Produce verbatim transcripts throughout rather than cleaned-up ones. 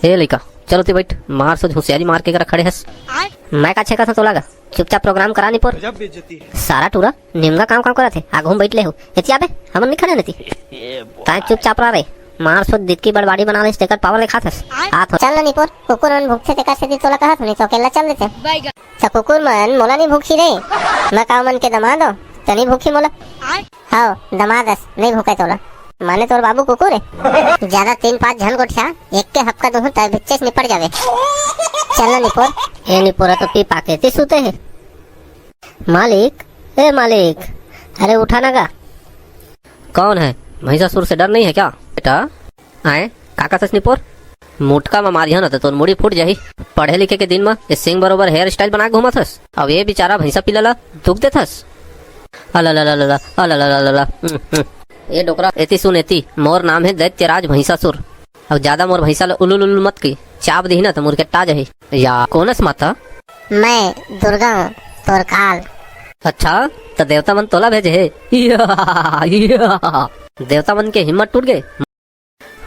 ए लइका, चल ओती बइठ, मार सोझ हुसियारी मार के करा खड़े हस। मैं का छेकत हंव तोला गा? चुपचाप प्रोग्राम करा निपोर। गजब बेइज्जती है। सारा टूरा निमगा कांव कांव करत हे, आघू म बइठ ले हो। एती आबे, हमन नी खड़े हन एती। तैं चुपचाप रह रे, मार सोझ दितकी बड़ बाड़ी बना लेस, तेकर पावर देखात हस। आत हो। चल ना निपोर, कुकुर मन भूखथे तेकर सेती तोला कहत हंव, नी तो अकेल्ला चल देते। त कुकुर मन मोला नी भूखही रे, मैं का ओमन के दमाद अंव, त नी भूखही मोला। हव, दमाद अस, नइ भूंकय तोला। माने तोर बाबू कुकुर हे? जादा तीन पांच झन गोठिया, एक के हपका दूहूं, तैं भिच्चेच निपट जाबे। चल ना निपोर। ए निपोर तो पी पाके ती सुते हे। मालिक, ए मालिक, अरे उठा ना गा। कौन है? महिषासुर से डर नहीं है क्या बेटा? आए, का कथस निपोर? मुटका म मारिहंव न त तोर मुड़ी फूट जाही। पढ़े लिखे के दिन म ए सिंग बरोबर हेयर स्टाइल बना के घूमत हस। अब ए बिचारा भैंसा पिला ल दुख देथस। अला ला ला ला ला, अला ला ला ला ला। हम्म, हम्म। ए डोकरा, एती सुन एती, मोर नाम हे दैत्यराज भैंसासुर। अब जादा मोर भैंसा ल उलुल उलुल मत की, चाब दिही न त मुरकेट्टा जाही। या कोन अस माता? मैं दुर्गा हंव, तोर काल। अच्छा, त देवता मन तोला भेजे हे? या, या। देवता मन के हिम्मत टूट गे।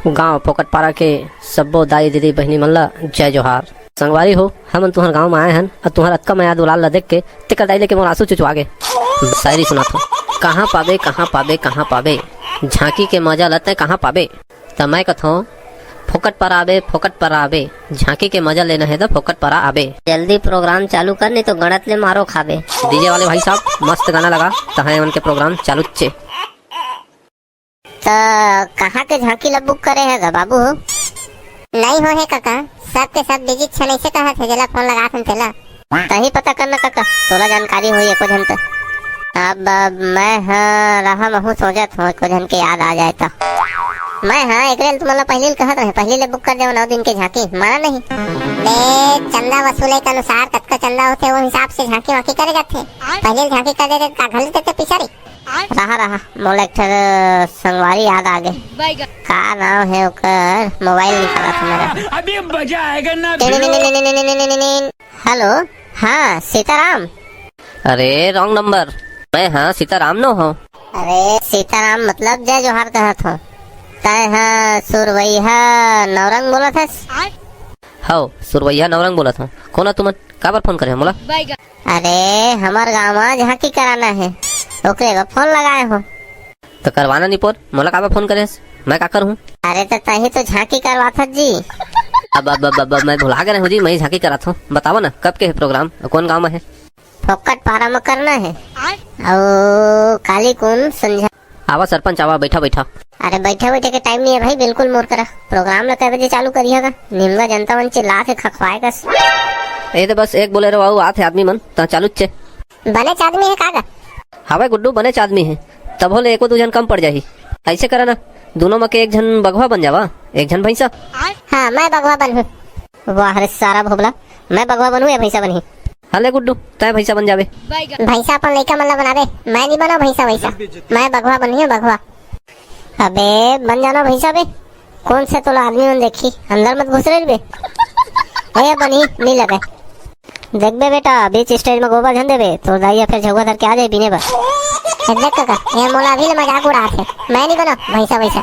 गांव फोकटपारा के सब्बो दाई दीदी बहिनी मन ला जय जोहार। संगवारी हो, हमन तुंहर गांव म आए हन अउ तुंहर अतका मया दुलार ला देख के तेकर दाई लेके मोर आंसू चुचवा गे। शायरी सुनाथंव। कहां पाबे, कहां पाबे, कहां पाबे, झांकी के मजा ला तैं कहां पाबे? त मैं कथंव, फोकटपारा आबे, फोकटपारा आबे, झांकी के मजा लेना हे त फोकटपारा आबे। जल्दी प्रोग्राम चालू कर, नहीं तो गणत ले मारो खाबे। डीजे वाले भाई साहब, मस्त गाना लगा, तहां एमन के प्रोग्राम चालू चे। त कहाँ के झांकी ला बुक करे हे गा बाबू? नहीं हो हे कका, सब के सब बिजी छन, अइसे कहत हे, जेला फोन लगात हन तेला। तहीं पता करना कका, तोला जानकारी होही एको झन त। अब, अब मैं ह रहा महूँ सोचत हों, एको झन के याद आ जाए त। मैं ह एकरे ल तुमन ला पहिली ल कहत रहें, पहिली ले बुक कर देवव नौ दिन के झांकी, माना नहीं। बे, चंदा वसूले के अनुसार कतका चंदा होथे, वो हिसाब से झांकी वांकी करे जाथे। पहिली ले झांकी कर देते, का घल देते पिछारी? रहा, रहा, मोला एक ठन संगवारी याद आ गे। का नाम हे ओकर? मोबाइल निकालत हंव मैं। अभी मजा आएगा ना भिड़ो। हेलो, हाँ, सीताराम। अरे, रॉन्ग नंबर। मैं ह सीताराम नो हों। अरे, सीताराम मतलब जय जोहार कहत हों। तैं ह सुरवइहा नौरंग बोलत हस? हव, सुरवइहा नौरंग बोलत हों। कोन अस तुमन? काबर फोन करे हव मोला? अरे, हमर गांव म झांकी कराना हे, ओकरे बर फोन लगाए हों। त करवाना निपोर, मोला काबर फोन करे हस? मैं का करहूं? अरे, त तहीं तो झांकी करवाथस जी। अब, अब, अब, अब, अब मैं भुला गे रहेंव जी, मैं ही झांकी कराथंव। बतावा ना, कब के हे प्रोग्राम, कोन गांव म हे? फोकटपारा म करना हे। अउ काली कुन संझा। आवा सरपंच, आवा, बइठा, बइठा। अरे, बइठे बइठे के टाइम नइ हे भाई, बिल्कुल मोर करा। प्रोग्राम ला कै बजे चालू करिहा गा? निमगा जनता मन चिल्लात हे खखवाए कस। ए दे बस एक बोलेरो अउ आत हे आदमी मन, त चालूच हे। बनेच आदमी हे का गा? हवय गुड्डू, बनेच आदमी हे, तभो ले एको दू झन कम पड़ जाही। अइसे करा ना, दूनों म के एक झन बघवा बन जावा, एक झन भैंसा। हाँ, मैं बघवा बनहूं। वाह रे सारा भोबला, मैं बघवा बनहूं या भैंसा बनही? हाँ ले गुड्डू, तैं भैंसा बन जाबे। भैंसा अपन लइका मन ला बनाबे, मैं नी बनंव भैंसा वैसा। मैं बघवा बनहूं, बघवा। अबे बन जाना भैंसा बे, कोन से तोला आदमी मन देखही, अंदर मत घुस रे बे। ए बनही, नी लगे। देखबे बेटा, बीच स्टेज म गोबर झन देबे, तोर दाई ह फेर झउआ धर के आ जाही बीने बर। ए देख कका, ए मोला अभी ले मजाक उड़ात हे, मैं नी बनंव भैंसा वैसा।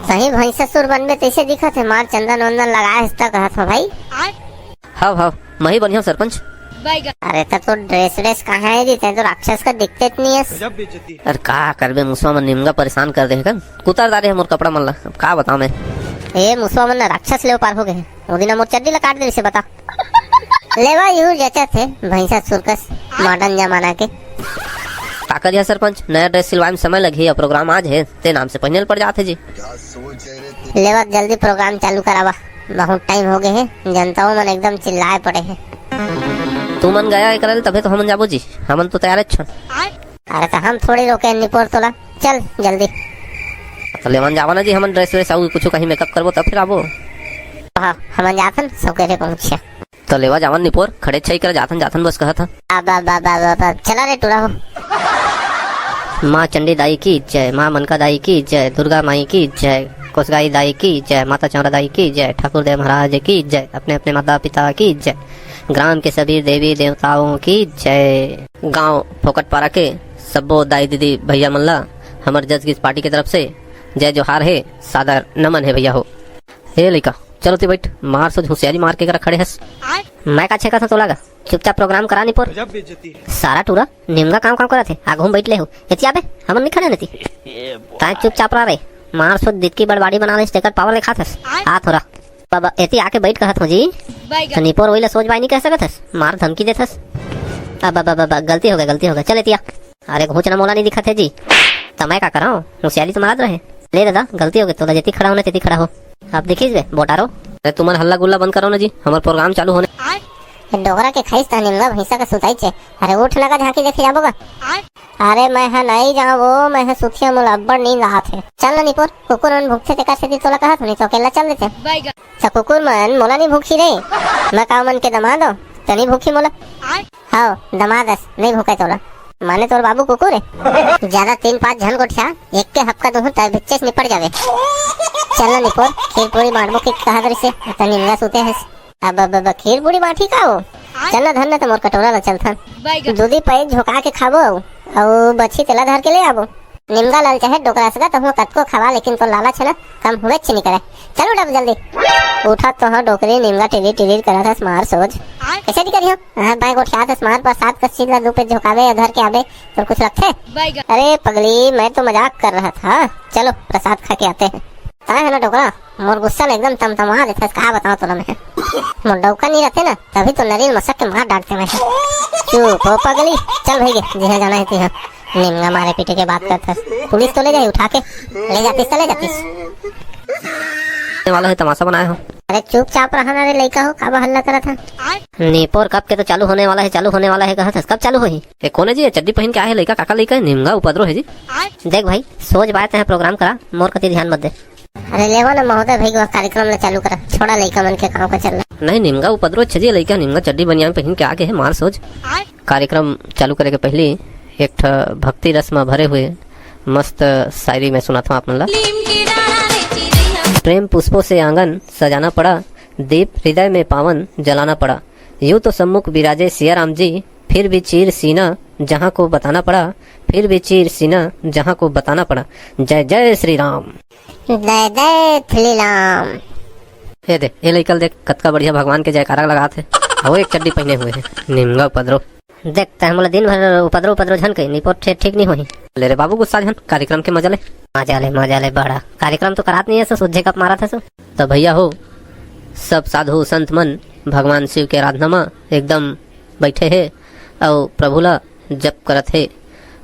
सही भैंसासुर बनबे तइसे दिखत हे, मार चंदन वंदन लगाए हस त कहत हों भाई। हव, हव, मही बनिहंव सरपंच। अरे त तोर ड्रेस व्रेस कहाँ हे जी? तैं तो राक्षस कस दिखतेच नइ हस। अरे का करबे, मुसवा मन निमगा परेशान कर दे हे कन। कुतर डारे हे मोर कपड़ा मन ला, अब का बतांव मैं। ए मुसवा मन ना राक्षस ले पार हो गे हे। ओ दिन मोर चड्डी ला काट दे रिहिसे बता। लेवा इहू जचत हे, भैंसासुर कस, मॉडर्न जमाना के। का करिहा सरपंच, नया ड्रेस सिलवाए म समय लगही, अउ प्रोग्राम आज हे, ते नाम से पहिने ल पड़ जात हे जी। लेवा जल्दी प्रोग्राम चालू करावा, बहुत टाइम हो गे हे, जनताओ मन एकदम चिल्लाए पड़े हे। तुमन गया एकरा ले, तभे तो हमन जाबो जी, हमन तो तैयार हन। अरे त हम थोड़ी रोके निपोर तोला, चल जल्दी। त लेवन जावा ना जी, हमन ड्रेस व्रेस अउ कुछु कहीं मेकअप करबो तब फेर आबो। हाँ, हमन जाथन, सकेरे पहुँचिया। त लेवा जावन निपोर, खड़े छई कर जाथन, जाथन बस कहत ह। अब, अब, अब, अब, अब, अब, चला रे टूरा हो। माँ चंडी दाई की जय, माँ मनका दाई की जय, दुर्गा माई की जय, कोसगाई दाई की जय, माता चौरा दाई की जय, ठाकुर देव महाराज की जय, अपने अपने माता पिता की जय, ग्राम के सभी देवी देवताओं की जय। गांव फोकटपारा के सब्बो दाई दीदी भैया मन ला हमर जस गीत पार्टी के तरफ से जय जोहार हे, सादर नमन हे भैया हो। हे लइका, चल ओती बइठ, मार सोज हुसियारी मार के करा खड़े हस। मैं का छेकत हंव तोला गा? चुपचाप प्रोग्राम करा निपोर। सारा टूरा निमगा कांव कांव करत हे, आघू म बइठ ले हो। एती आबे, हमन नइ खड़े हन एती। तैं चुपचाप रह रे। मार सोज दितकी बड़ बाड़ी बना लेस, तेकर पावर देखात हस। आ थोरा। बाबा, एती आके बइठ कहत हंव जी। त निपोर वही ला सोज बाय नइ कह सकत हस, मार धमकी देत हस। अब, अब, अब, अब, गलती होगे, गलती होगे। चल एती आ। अरे घूंच ना मोला नइ दिखत हे जी। त मैं का करंव? हुसियारी तो मारत रहे। ले ददा, गलती होगे, तोला जेती खड़ा होना तेती खड़ा हो। अब दिखिस बे, बोटारो। अरे तुमन हल्ला गुल्ला बंद करो ना जी, हमर प्रोग्राम चालू होने। डोकरा के खाइस त निमगा भैंसा का सुताई छे। अरे उठ ना गा, झांकी देखे जाबो गा। अरे मैं ह नइ जांव वो, मैं ह सुतिया, मोला अब्बड़ नींद आत हे। चल ना निपोर, कुकुर मन भूखथे तेकर सेती तोला कहत हंव, नइ तो अकेल्ला चल देते। त कुकुर मन मोला नइ भूखही रे, मैं का ओमन के दमाद अंव, त नइ भूखही मोला। हव, दमाद अस, नइ भूखे तोला। माने तोर बाबू कुकुर हे। जादा तीन पांच झन गोठिया, एक के हपका दूहूं त बिच्चेच निपट जाबे। चल ना निपोर, खीर पूरी बांटबो के कहत रहिसे, त निमगा सुते हस। अब, अब, अब, खीर पूरी बांटही का वो? चल ना धर ना त मोर कटोरा ला चलथन। दूधी पई झोंका के खाबो, अउ बचही तेला धर के ले आबो। निमगा लाल चाहे डोकरा सगा, तहूं कतको खवा, लेकिन तोर लालच हे ना, कम होबेच नइ करे। चल उठ अब जल्दी। उठत तो हंव डोकरी, निमगा टिरिर टिरिर करत हस मार सोज। कइसे नइ करिहंव? हां, बाय गोठियात हस मार, प्रसाद कस चीज ला दू पई झोंकाबे या धर के आबे, तोर कुछ लगथे? अरे पगली, मैं तो मजाक कर रहा था। चलो प्रसाद खा के आते हैं। तैं हे ना डोकरा, मोर गुस्सा ल एकदम तमतमा देथस, का बतांव तोला मैं। मोर डौका नइ रहते ना, तभी तो नरीन मसक के मार डारते मैं। चुप हो पगली, चल भइगे, जिहां जाना हे तिहां। निमगा मारे पीटे के बात करथस, पुलिस तो ले जाही उठा के। ले जातिस त ले जातिस। वाला हे, तमाशा बनाए हो। अरे चुपचाप रहा ना रे लइका हो, काबर हल्ला करत हे? निपोर कब के तो चालू होने वाला हे, चालू होने वाला हे कहत हस, कब चालू होही? ए कोन हे जी, ए चड्डी पहिन के आए हे लइका, काकर लइका हे? निमगा उपद्रव हे जी। देख भाई, सोज बाय तैं प्रोग्राम करा, मोर कती ध्यान मत दे। अरे लेवा ना महोदय भाई, वो कार्यक्रम ला चालू करा, छोड़ा लइका मन के कांव का चल। नहीं, निमगा उपद्रव छे जी, लइका निमगा चड्डी बनियान पहिन के आगे हे, मार सोज। कार्यक्रम चालू करे के पहिली एक ठा भक्ति रस म भरे हुए मस्त शायरी मैं सुनाथंव आप मन ला। प्रेम पुष्पों से आंगन सजाना पड़ा, दीप हृदय में पावन जलाना पड़ा। यूं तो सम्मुख विराजे सिया राम जी, फिर भी चीर सीना जहां को बताना पड़ा, फिर भी चीर सीना जहां को बताना पड़ा। जय जय श्री राम। जय जय श्री राम। ए दे, ए लइका ल देख, कतका बढ़िया भगवान के जयकारा लगात हे। अउ एक चड्डी पहिने हुए हे, निमगा उपद्रव। देख, तैं मोला दिन भर उपद्रव, उपद्रव झन कही, निपोर ठे-, ठीक नइ होही। ले रे बाबू, गुस्सा झन, कार्यक्रम के मजा ले। मजा ले, मजा ले, बड़ा कार्यक्रम तो करात नइ हस, सुज्झे गप मारत हस। त भइया हो, सब साधु संत मन भगवान शिव के आराधना म एकदम बइठे हे अउ प्रभु ला जप करत हे।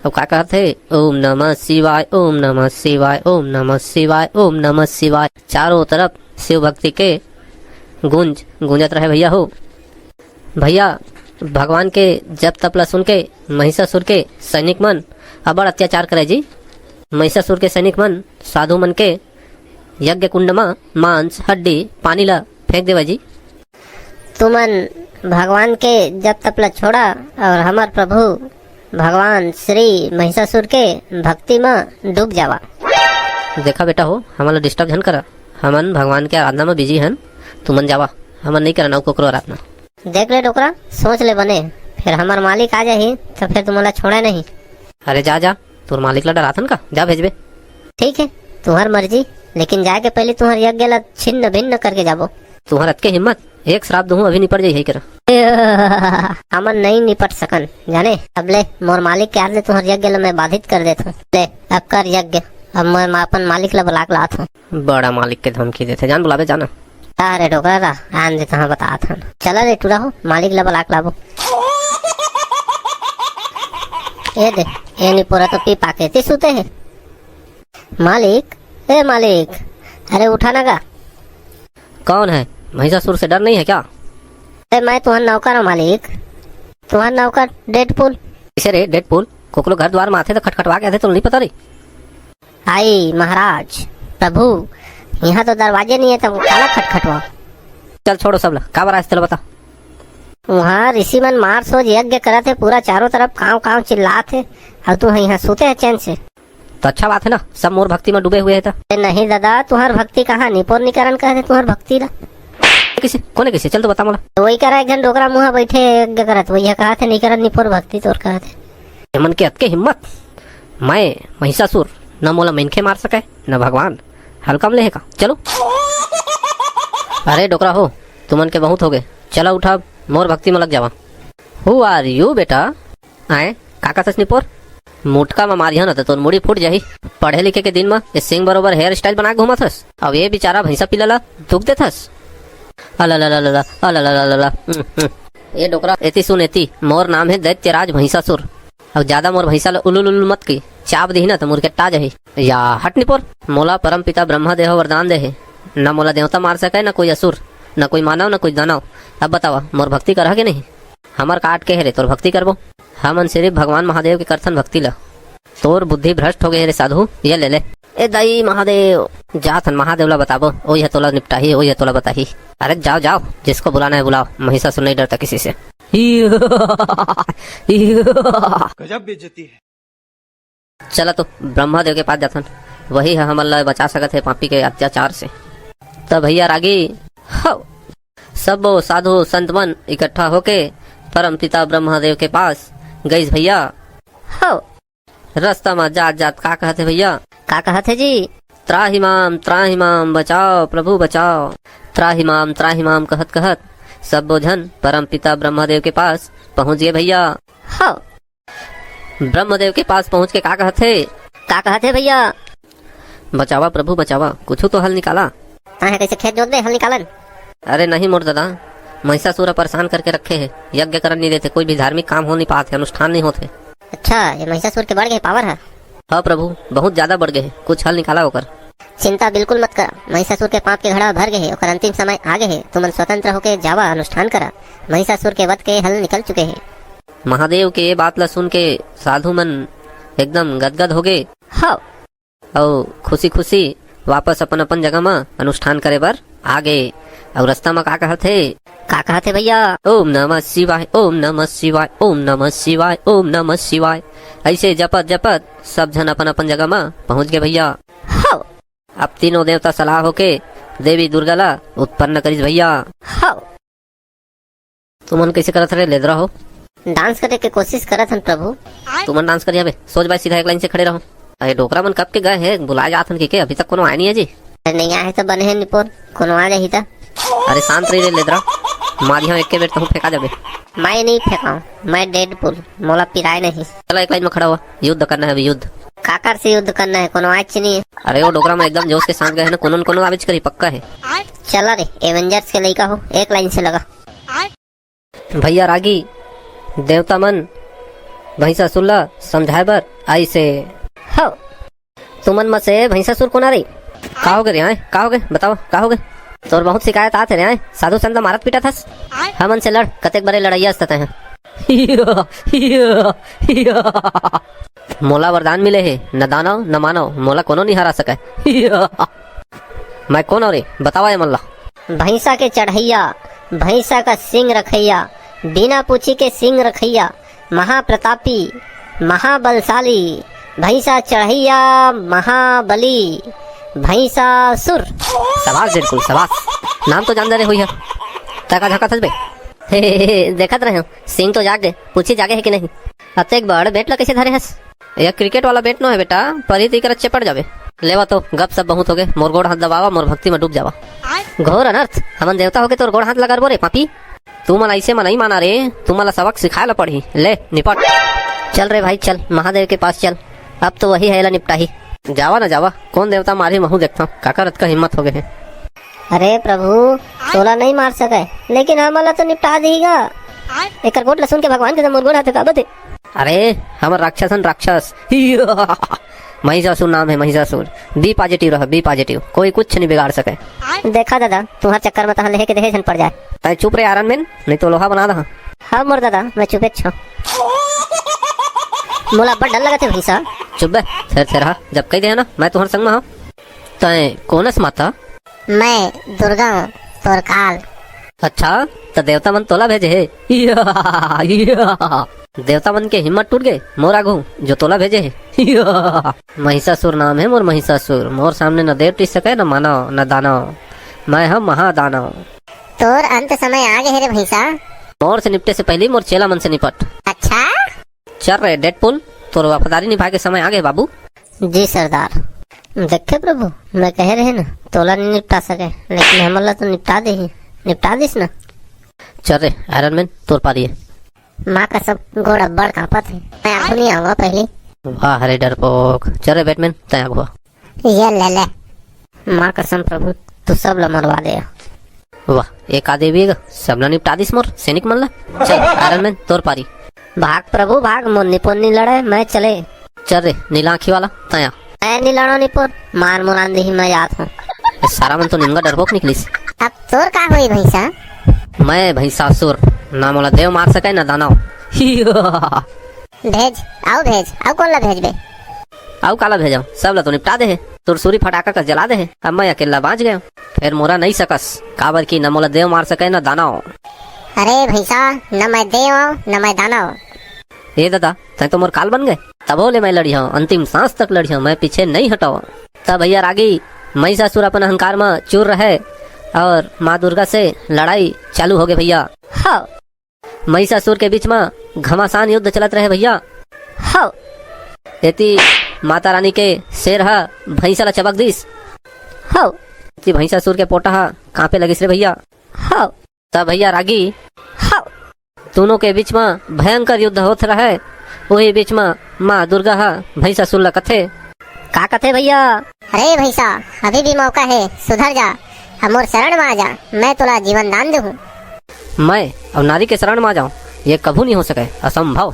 अउ का कहत हे? ओम नमः शिवाय, ओम नमः शिवाय, ओम नमः शिवाय, ओम नमः शिवाय। चारों तरफ शिव भक्ति के गूंज गूंजत रहे भइया हो। भइया, भगवान के जप तप ला सुन के महिषासुर के सैनिक मन अब्बड़ अत्याचार करे जी। महिषासुर के सैनिक मन साधु मन के यज्ञ कुंड म मांस, हड्डी, पानी ला फेंक देवय जी। तुमन भगवान के जप तप ला छोड़ा अउ हमर प्रभु भगवान श्री महिषासुर के भक्ति म डूब जावा। देखा बेटा हो, हमन ला disturb झन करा, हमन भगवान के आराधना म busy हन, तुमन जावा, हमन नइ करन अउ कोकरो आराधना। देख ले डोकरा, सोच ले बने, फेर हमर मालिक आ जाही, त फेर तुमन ला छोड़े नहीं। अरे जा, जा, तोर मालिक ला डराथन का? जा भेजबे। ठीक है, तुहर मर्जी, लेकिन जाए के पहले तुहर यज्ञ ला छिन्न भिन्न करके जाबो। तुहर अतके हिम्मत, एक श्राप दूहूं, अभी निपट जाई है करा। हमन नहीं निपट सकन, जाने? अब ले, मोर मालिक के हाथ ले तुहर यज्ञ ला मैं बाधित कर देत हूँ। ले, अब कर यज्ञ, अब मैं मा-, अपन मालिक ला बुला के लात हूँ। बड़ा मालिक के धमकी देथे, जान बुलाबे, जाना। अरे डोकरा रा, आन दे, तहाँ बतात हन। चला रे टूरा हो, मालिक ला बलाक लाबो। ए दे, ए निपोरा तो पी पाके ती सुते हे। मालिक, ए मालिक, अरे उठा ना गा। कौन है? महिषासुर से डर नहीं है क्या? अरे मैं तुहर नौकर हूँ मालिक, तुहर नौकर डेडपुल। किसे रे डेडपुल? कोकरो घर द्वार में आथे तो खटखटवा के आथे, तो नहीं पता रही? आई महाराज, प्रभु, यहाँ तो दरवाजे नहीं है, तो काला खटखटवा? चल छोड़ो सब ला, का बर आए हस तेला बता। वहाँ ऋषि मन मार सोज यज्ञ करत हे, पूरा चारों तरफ कांव कांव चिल्लात हे, अउ तू ह यहाँ सुते हे चैन से। तो अच्छा बात है ना, सब मोर भक्ति में डूबे हुए हैं तो। ए, नहीं दादा, तुहर भक्ति कहाँ, निपोर निकरन कहत हे तुहर भक्ति ला। किसे? कोने किसे? चल तो बता मोला। तो वही करा, एक झन डोकरा मुँह बैठे यज्ञ करत, वही कहत हे निकरन निपोर भक्ति तोर कहत हे। एमन के अतके हिम्मत, मैं महिषासुर, न मोला मनखे मार सके, न भगवान। हल्का में लेहे का? चलो। अरे डोकरा हो, तुमन के बहुत होगे। चला उठा, मोर भक्ति म लग जावा। Who are you बेटा? आए, का कथस निपोर? मुटका म मारिहा न त तोर मुड़ी फूट जाही। पढ़े लिखे के दिन म ए सिंग बरोबर hair style बना के घूमत हस, अउ ए बिचारा भैंसा पिला ला दुख देथस। अला ला ला ला ला, अला ला ला ला ला। हम्म, हम्म। ए डोकरा, एती सुन एती, मोर नाम हे दैत्यराज भैंसासुर। अउ जादा मोर भैंसा ल उलुल उलुल मत की, चाब दिही न त मुरकेट्टा जाही। या हट निपोर, मोला परमपिता ब्रह्मा देव वरदान दे हे, न मोला देवता मार सके, न कोई असुर, न कोई मानव, न कोई दानव। अब बतावा, मोर भक्ति करहा के नहीं? हमर काट के हे रे, तोर भक्ति करबो? हमन सिर्फ भगवान महादेव के करथन भक्ति ल। तोर बुद्धि भ्रष्ट हो गए रे साधु, ये ले ले। ए दाई महादेव, जाथन महादेव ला बताबो, ओही ह तोला निपटाही, ओही ह तोला बताही। अरे जाओ जाओ, जिसको बुलाना है बुलाओ, महिषासुर नहीं डरता किसी से। गजब बेइज्जती है। चला तो ब्रह्मा देव के पास जाथन, वही ह हमन ला बचा सकत हे पापी के अत्याचार से। त भैया रागी, हव, सबो साधु संत मन इकट्ठा होके परम पिता ब्रह्मा देव के पास गइस भैया। हव, रस्ता म जात जात का कहत हे भैया? का कहत हे जी? त्राहि माम, त्राहि माम, बचाओ प्रभु बचाओ। त्राहि माम, त्राहि माम कहत कहत सबो झन परम पिता ब्रह्मा देव के पास पहुंच गए भैया। हव, ब्रह्मदेव के पास पहुंच के का कहत हे? का कहत हे भैया? बचावा प्रभु बचावा, कुछु तो हल निकाला। ताहे कैसे खेत जोत दे हल निकालन? अरे नहीं मोर दादा, महिषासुर ह परेशान करके रखे हे, यज्ञ करन नहीं देथे, कोई भी धार्मिक काम हो नहीं पात हे, अनुष्ठान नहीं होत हे। अच्छा, ये महिषासुर के बढ़ गए पावर है? हाँ प्रभु, बहुत ज्यादा बढ़ गए हे, कुछ हल निकाला ओकर। चिंता बिल्कुल मत करा, महिषासुर के पाप के घड़ा भर गए हे, ओकर अंतिम समय आ गए हे, तुमन स्वतंत्र होके जावा, अनुष्ठान करा। महिषासुर के वध के हल निकल चुके हे। महादेव के ये बात ला सुन के साधु मन एकदम गदगद हो गए। हाँ। अउ खुशी खुशी वापस अपन अपन जगह म अनुष्ठान करे बर आ गए। अउ रास्ता म का कहत हे? का कहत हे भैया? ओम नमः शिवाय, ओम नमः शिवाय, ओम नमः शिवाय, ओम नमः शिवाय। ऐसे जपत जपत सब झन अपन अपन जगह म पहुंच गए भैया। हव। अब तीनों देवता सलाह होके देवी दुर्गा ला उत्पन्न करिस भैया। हव। तुमन कैसे करत हरे लेदरा हो? डांस करे के कोशिश करत हन प्रभु। तुमन डांस करिया बे, सोच भाई सीधा एक लाइन से खड़े रहो। अरे डोकरा मन कब के गए हे, बुलाए जात हन के, के अभी तक कोनो आए नहीं है जी। अरे नहीं आए तो बने हे निपोर, कोनो आ जाही त। अरे शांत रही रे लेदरा, मारिया एक के बेर तहूँ फेंका जाबे। मैं नहीं फेंकाऊं, मैं डेडपुल, मोला पिराए नहीं। चला एक लाइन में खड़ा हुआ, युद्ध करना है अभी, युद्ध। काकर से युद्ध करना है, कोनो आए नहीं है। अरे वो डोकरा में एकदम जोश के साथ गए हैं ना, कोनो न कोनो आवेज करी, पक्का है। चला रे, एवेंजर्स के लइका हो, एक लाइन से लगा। भैया रागी, देवता मन भैंसासुर ला समझाए बर आइस हे। हव, तुमन म से भैंसासुर कोन आ रही? का हो गे रे, आय? का हो गे? बताओ, का हो गे? तोर बहुत शिकायत आत हे रे, आय? साधु संत ला मारत पीटत हस? हमन से लड़, कतेक बड़े लड़ैया हस तैं ह। मोला वरदान मिले हे, न दानव, न मानव, मोला कोनो नहीं हरा सके। मैं कोन हंव रे? बतावा ये मन ला। भैंसा के चढ़ैया, भैंसा का सींग रखैया, बिना पूछी के सींग रखैया, महाप्रतापी, महाबलशाली, भैंसा चढ़ैया, महाबली, भैंसासुर। शाबाश बिल्कुल, शाबाश। नाम तो जानदार होई है। तैं का झांकत हस बे? हे, हे, हे, देखत रहे हंव, सींग तो जाग गे, पूछी जागे हे कि नहीं? अतेक बड़ बेट ला कैसे धरे हस? ये क्रिकेट वाला बेट नो है बेटा, परही त इकरा चेपट जाबे। लेवा तो, गप सब बहुत हो गए, मोर गोड़ हाथ दबावा, मोर भक्ति में डूब जावा। घोर अनर्थ, हमन देवता होके तोर गोड़ हाथ ला करबो रे पापी। तुमन ऐसे म नहीं माना रे, तुमन ला सबक सिखाए ला पड़ही। ले, निपट। चल रे भाई, चल, महादेव के पास चल। अब तो वही है ला निपटाही। जावा ना जावा, कोन देवता मारही महू देखथंव, काकर अतका हिम्मत हो गए हे। अरे प्रभु, तोला नहीं मार सके, लेकिन हमन ला तो निपटा देही गा। एकर गोठ ला सुन के भगवान के मोर गोड़ हाथ कांपत हे। अरे, हमर राक्षसन राक्षस। महिषासुर नाम है, महिषासुर। बी पॉजिटिव रह, बी पॉजिटिव, कोई कुछ नहीं बिगाड़ सके। देखा दादा, तुम्हार चक्कर में तहां लेहे के देहे झन पड़ जाए। तैं चुप रे आयरन मैन, नहीं तो लोहा बना दहा। हाँ मोर दादा, मैं चुपे छो। मोला अब्बड़ डर लगत हे भैंसा। चुप बे, थेर थेर हा, जब कही दे ना, मैं तुम्हार संग में हंव। तैं कोन अस माता? मैं दुर्गा हंव, तोर काल। अच्छा, त देवता मन तोला भेजे हे? या, या। देवता मन के हिम्मत टूट गे, मोर आघू जो तोला भेजे हे। या। महिषासुर नाम हे मोर, महिषासुर। मोर सामने न देव टिक सके, न मानव, न दानव। मैं हंव महादानव। तोर अंत समय आ गे हे रे भैंसा। मोर से निपटे से पहली मोर चेला मन से निपट। अच्छा? चल रे डेडपुल, तोर वफादारी निभाए के समय आ गे बाबू। जी सरदार। देखे प्रभु, मैं कहे रहे ना, तोला नहीं निपटा सके, लेकिन हमन ला तो निपटा दे ही। निपटा दिस ना। चल रे आयरन मैन, तोर पारी है। माँ कसम, गोड़ अब्बड़ कांपत है। मैं आगू नहीं आऊंगा पहले। वाह रे डरपोक। चल रे बैटमैन, तै आगू आ। ये ले ले। माँ कसम प्रभु, तू सब ला मरवा दे। वाह, एक आदे भी सबला निपटा दिस मोर सैनिक मन ला। चल आयरन मैन, तोर पारी। भाग प्रभु भाग, मोर निपोर नी लड़े, मैं चले। चल रे नीला आँखी वाला, तै आ। मैं नी लड़ो निपोर, मार मुरान देही, मैं जात हूँ। ए सारा मन तो निमगा डरपोक निकलिस। अब तोर का होई भैंसा? मैं भैंसासुर, ना मोला देव मार सके ना दानव। भेज, आऊ भेज, आऊ कोन ला भेजबे? आऊ काला भेजव, सब ला तो निपटा दे हे, तोर सूरी फटाका कस जला दे हे, अब मैं अकेला बाँच गयो। फेर मोरा नहीं सकस, काबर कि न मोला देव मार सके न दानव। अरे भैंसा, न मैं देव आव, न मैं दानव। ए दादा, तै तो मोर काल बन गए। तभो ले मैं लड़िहव, अंतिम सांस तक लड़िहव, मैं पीछे नहीं हटव। तब भैया रागी, महिषासुर अपन अहंकार म चूर रहे और माँ दुर्गा से लड़ाई चालू हो गए भैया। हाँ। महिषासुर के बीच म घमासान युद्ध चलत रहे भैया। हव। एती माता रानी के शेर ह भैंसा ला चबक दिस। हव। एती भैंसासुर के पोटा ह कांपे लगिस रे भैया। हव। त भैया रागी। हव। दोनों के बीच म भयंकर युद्ध होत रहे। वही बीच म माँ दुर्गा ह भैंसासुर ला कथे। का कथे भैया? अरे भैंसा, अभी भी मौका है, सुधर जा, अब मोर शरण में आ जा, मैं तोला जीवन दान दूँ। मैं अब नारी के शरण में आ जाऊं, ये कभू नहीं हो सके, असंभव।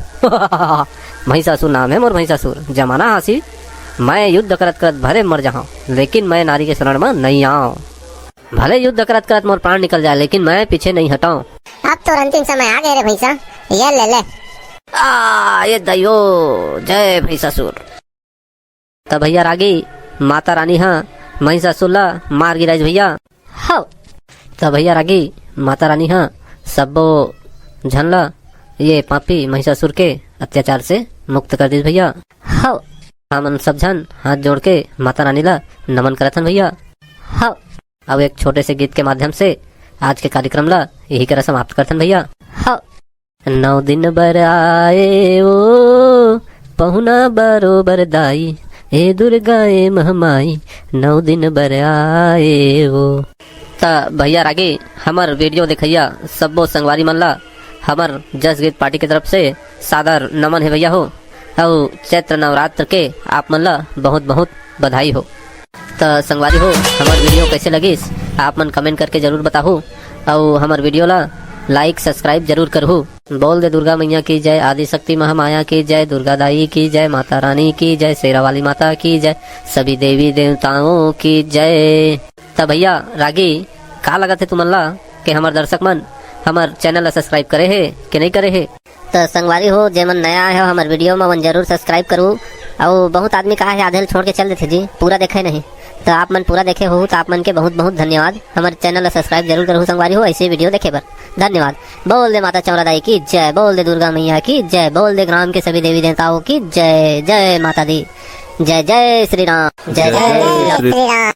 महिषासुर नाम है मोर महिषासुर, जमाना हासी। मैं युद्ध करत करत भले मर जाऊं, लेकिन मैं नारी के शरण में नहीं आऊं। भले युद्ध करत करत मोर प्राण निकल जाए, लेकिन मैं पीछे नहीं हटाऊं। अब तो अंतिम समय आ गए रे भैंसा, ये ले ले। आ, ये दयो, जय महिषासुर। त भैया रागी, माता रानी ह महिषासुर ला मार गिराइस भैया। हव। त भैया रागी, माता रानी ह सब्बो झन ला, ये पापी महिषासुर के अत्याचार से मुक्त कर दिस भैया। हव। हमन सब झन हाथ जोड़ के माता रानी ला नमन करत हन भैया। हव। अब एक छोटे से गीत के माध्यम से आज के कार्यक्रम ला यही करा समाप्त करथन भैया। हव। नौ दिन बर आए ओ पहुना बरोबर दाई, ए दुर्गा ए महमाई, नौ दिन बर आए ओ। त भैया रागी, हमर वीडियो देखइया सब्बो संगवारी मन ला हमर जस गीत पार्टी के तरफ से सादर नमन हे भैया हो। अउ चैत्र नवरात्र के आप मन ला बहुत बहुत बधाई हो। त संगवारी हो, हमर वीडियो कैसे लगिस, आप मन कमेंट करके जरूर बताहू। अउ हमर वीडियो ला लाइक सब्सक्राइब जरूर करहू। बोल दे दुर्गा मैया की जय, आदिशक्ति महामाया की जय, दुर्गा दाई की जय, माता रानी की जय, शेरा वाली माता की जय, सभी देवी देवताओं की जय। त भैया रागी, का लगत हे तुमन ला कि हमर दर्शक मन हमर चैनल ला सब्सक्राइब करे हे कि नहीं करे हे? त संगवारी हो, जे मन नया आए हो हमर वीडियो में, मन जरूर सब्सक्राइब करू। अउ बहुत आदमी का हे आधे ल छोड़ के चल देथे जी, पूरा देखे नहीं। त आप मन पूरा देखे हो त आप मन के बहुत बहुत धन्यवाद। हमर चैनल ला सब्सक्राइब जरूर करू संगवारी हो, ऐसे वीडियो देखे बर। धन्यवाद। बोल दे माता चौरा दाई की जय, बोल दे दुर्गा मैया की जय, बोल दे ग्राम के सभी देवी देवताओं की जय। जय माता दी, जय जय श्री राम, जय जय श्री राम।